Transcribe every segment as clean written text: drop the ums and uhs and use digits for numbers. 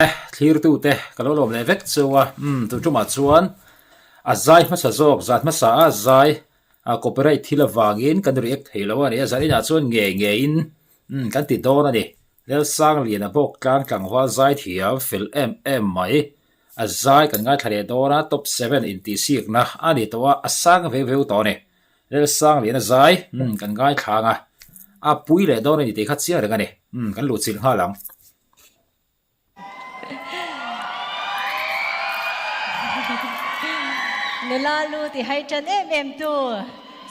Thlirtute ka lo lawm leh vek chu a, umm tun tumah chuan a zai hmasa zawk zan hmasa a zai a copyright thil avangin kan react thei lo a ni a, zan inah chuan ngei ngeiin umm kan ti dawn a ni. Lalsangliana bawk tlang tlangval zai thiam fel em em mai a zai kan ngaithla leh dawn a, top seven intihsikna a ni tawh a, a sang veu veu tawh a ni. Lalsangliana zai umm kan ngaithla ang a, a pui leh dawn a ni tih kha chiang reng a ni, umm kan luhchilh nghal ang. Nula lu ti hai tan em em tu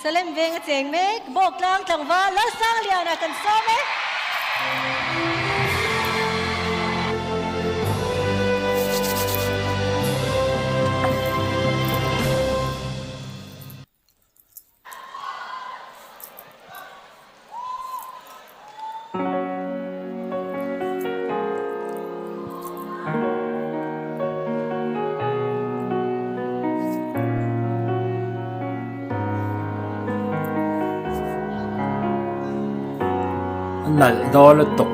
Salem veng a cheng mek Bawktlang tlangval Lalsangliana kan sawm e. Nalh dawn lutuk.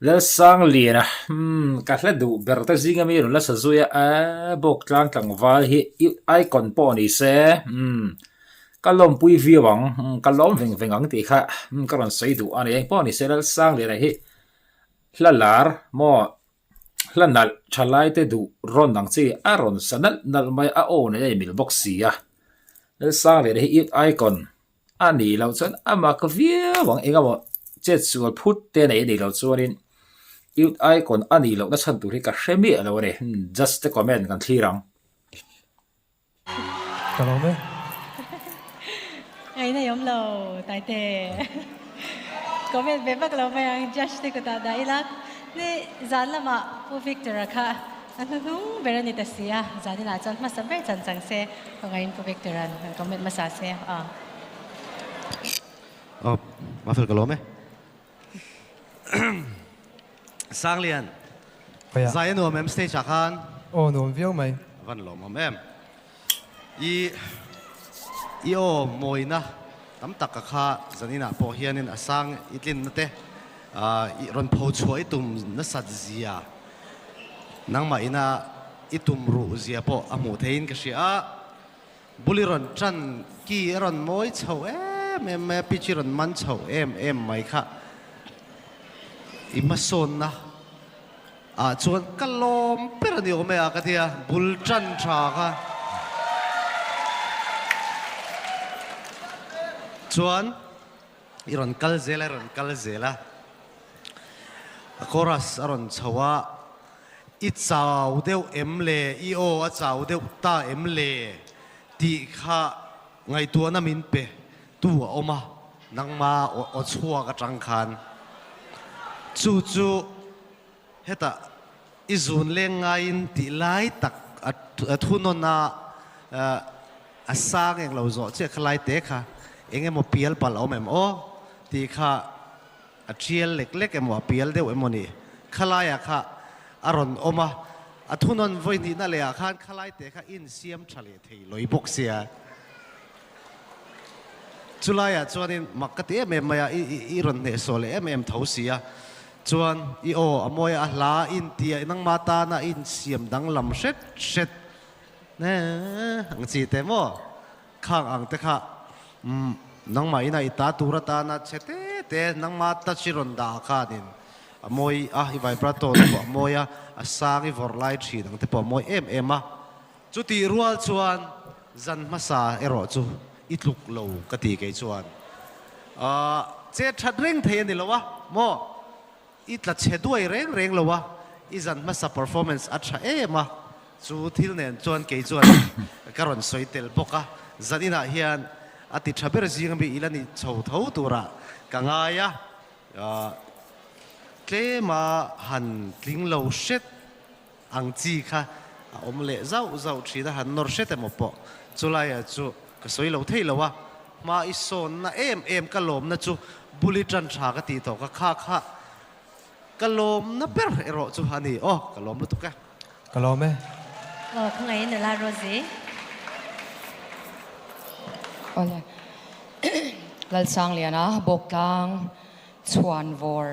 Lalsangliana, Umm, ka hla duh ber te zinga mi rawn la sa zui a, aaa Bawktlang tlangval hi icon pawh ni se, umm, ka lawmpui viau ang, ka lawm veng veng ang tih kha ka rawn sawi duh a ni. Engpawh ni se Lalsangliana hi hla lar maw hla nalh tha lai te duh rawn ang chi a rawn sa nalh nalh mai a, a aw nen a inmil bawk si a. Lalsangliana hi youth icon A nih loh chuan a mak viau ang, eng emaw chet sual phut te nei a nih loh chuanin youth icon a nih lohna chhan tur hi ka hre miah lo a ni, just a comment kan thlir ang. Ka lawm e. Ngaihna i awm lo Taite. Comment ve vak lo mai ang judge te kutah dah ila ni zan lamah Pu Victor-a kha a hnuhnung ber a ni ta si a, zan inah chuan hmasa ber chan chang se. Ka ngain Pu Victor-a'n han comment hmasa se a. Aw, Mafel ka lawm e. Sanglian, zai a nuam em stage ah khan? Aw, nuam viau mai. A van lawmawm em. I i aw mawina tam tak ka kha zaninah pawh hianin a sang i tlinna te i rawn pho chhuah i tum nasat zia nangmah ina I tum ruh zia pawh a hmuh theiin ka hria a, bul i rawn tan ki a rawn mawi chho em em mai a, pitch i rawn man chho em em mai kha i hmasawnna ah chuan ka lawm ber a ni awm e a ka ti a, bul tan tha kha chuan i rawn kal zel a, i rawn kal zel a, a chorus a rawn chho a. I chau deuh em le? I aw a chau deuh ta em le? tih kha ngaihtuahna min pe tu a awm a, nangma aw chhuak atang khan. Chu chu hetah i zun leng ngaiin tih lai tak a thunawn a, a sang eng lo zawh chiah kha lai te kha eng emaw pial palh a awm em aw tih kha A thial lek lek emaw, a pial deuh emaw ni? Khalaiah kha a rawn awm a, a thunawn vawi hnihna lehah khan khalai te kha insiam tha leh thei lawi bawk sia. Chulaiah chuanin mak ka ti em em mai a, i rawn hnehsawh leh em em tho si a. Chuan i aw a mawi a, a hla intia nangma tana insiam danglam hret hret ang chi te maw? Khang ang te kha umm nangmah ina i ta tur atana che te te nangma touch i rawn dah khanin a mawi a, i vibrato te pawh a mawi a, a sang i vawrh lai thin ang te pawh a mawi em em a. Chutih rual chuan zan hmasa erawh chu i tluk lo ka ti kei chuan ahh chet that reng thei a ni lo a maw? I tla chhe duai reng reng lo a, i zan hmasa performance a tha em a, chu thil nen chuan kei chuan ka rawn sawi tel bawk a, zan inah hian a ti tha ber zing ami ila ni chho tho turah ka ngai a, tlema han tling lo hret ang chi kha a awm leh zauh zauh thin a, han nawr hret emaw pawh chulaiah chu ka sawi lo thei lo a, hma i sawnna em em ka lawmna chu buli tan tha ka tih tawh ka kha kha ka lawmna ber erawh chu a ni aw, ka lawm lutuk e. Ka lawm e. Aw khawngaih in nula Rosie. Awle. Lalsangliana Bawktlang Chhuanvawr,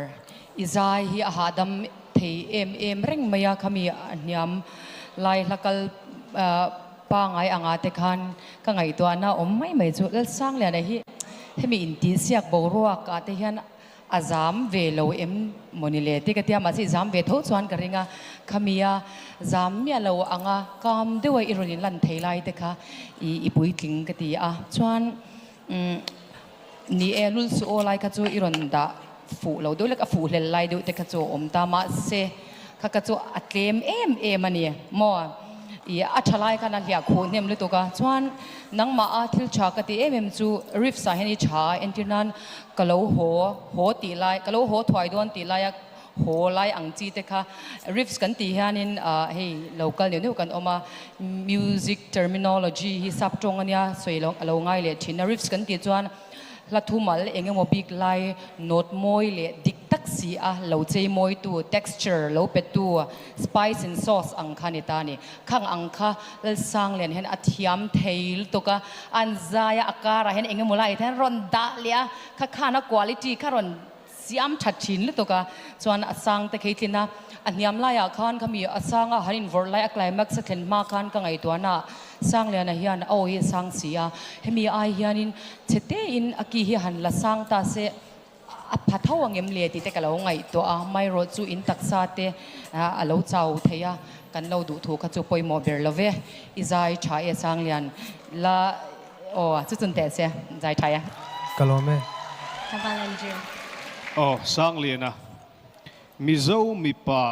i zai hi a hahdam thei em em reng mai a, khami a hniam lai hla kal pangai anga te khan ka ngaihtuahna awm mai mai chu Lalsangliana hi hemi intihsiak boruak ah te hian a zam ve lo em mawni le tih ka tia, mahse i zam ve tho chuan ka ring a, khami a zam miah lo anga kam deuha i rawn inlan thei lai te kha i puitling ka ti a, chuan umm. Ni e, lul su aw lai kha chu i rawn dah fuh lo deuh lek a, fuh hlel lai deuh te kha chu a awm ta, mahse kha kha chu a tlem em em a ni maw? I a tha lai khan a hliah khuh hnem lutuk a, chuan nangmah a thil tha ka tih em em chu riffs ah hian i tha a, entir nan ka lo haw haw tih lai, ka lo haw thuai dawn tih laia haw lai ang chi te kha riffs kan tih hianin ah hei lo kal neuh neuh kan awm a, music terminology hi sap tawng ania sawi lo a lo ngai leh thin a, riffs kan tih chuan hla thumal eng emaw bik lai note mawi leh dik tak si a lo chei mawi tu texture lo pe tu spice and sauce ang kha ni ta a ni, khang ang kha Lalsanglian hian a thiam thei lutuk a, an zai a a karah hian eng emaw lai hian rawn dah leh a, kha khan a quality kha rawn. siam that thin lutuk a, chuan a sang te khi tlin a, a hniam laiah khan khami a sanga han invawrh lai a climax a thlen hma khan ka ngaihtuahna ah Sangliana hian a aw hi a sang si a, hemi ai hianin chhe tein a ki hi han la sang ta se a pha tho ang em le tih te ka lo ngaihtuah a, amaherawh chu in taksa te a lo chau thei a, kan lo duh thu kha chu pawimawh ber lo ve, i zai tha e Sanglian la aw chu chun teh che zai tha e. Ka lawm e. Tlangval Andrew. Aw Sangliana, Mizo mipa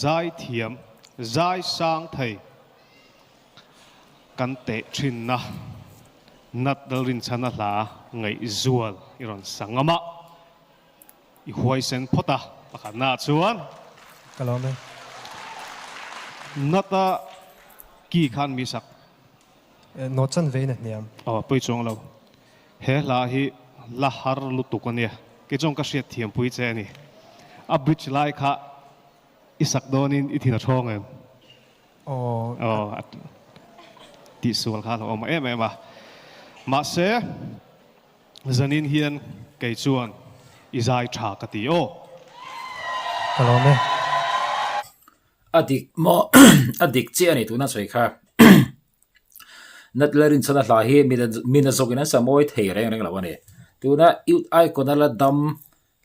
zai thiam, zai sang thei. Kan teh thinna nat lalrinchhana hla ngaihzual i rawn sa ngam a, i huaisen phawt a, pakhatna ah chuan. Ka lawm e. Nata ki khan mi sak. Nawt chan vein a hniam. Aw, pawi chuang lo. He hla hi la har lutuk a nia. Kei chuan ka hriat thiampui che a ni. A bridge lai kha i sak dawnin i thin a thawng em? Aw. Aw, a tihsual kha a lo awm em em a. Mahse, zanin hian kei chuan i zai tha ka ti aw. Ka lawm e. A dik maw? A dik chiah a ni tuna sawi kha. Natla rinchhana hla hi mina zawkin an sa mawi thei reng reng lo a ni. Tuna Youth Icon a la dam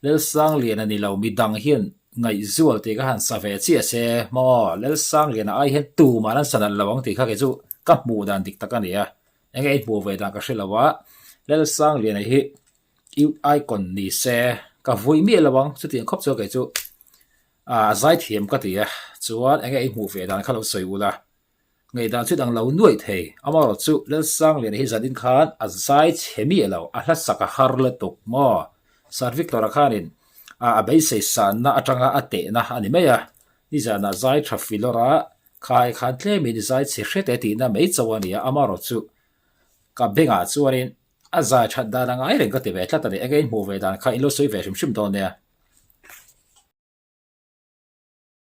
Lalsangliana ni lo midang hian ngaihzual tih ka han sa ve chiah se maw Lalsangliana ai hian tumah an sa nalh lo ang tih kha kei chu ka hmuh dan dik tak a ni a, enge i hmuh ve dan ka hre lo a, Lalsangliana hi Youth Icon ni se ka vui miah lo ang chutiang khawp chu kei chu a zaithiam ka ti a, chuan enge i hmuh ve dan kha lo sawi ula. Ngaihdan chu dang lo nuaih thei. Amaherawh chu Lalsangliana hi zanin khan a zai chhe miah lo, a hla sak a har lutuk maw? Sir Victor-a khanin a beisei sanna atanga a tehna a ni mai a, nizanah zai tha filawr a khai khan tlemin zai chhe hret e tihna mai chauh a ni a, amaherawh chu ka bengah chuanin a zai that dan a ngai reng ka ti ve tlat a ni. Enge in hmuh ve dan kha in lo sawi ve hrim hrim dawn nia.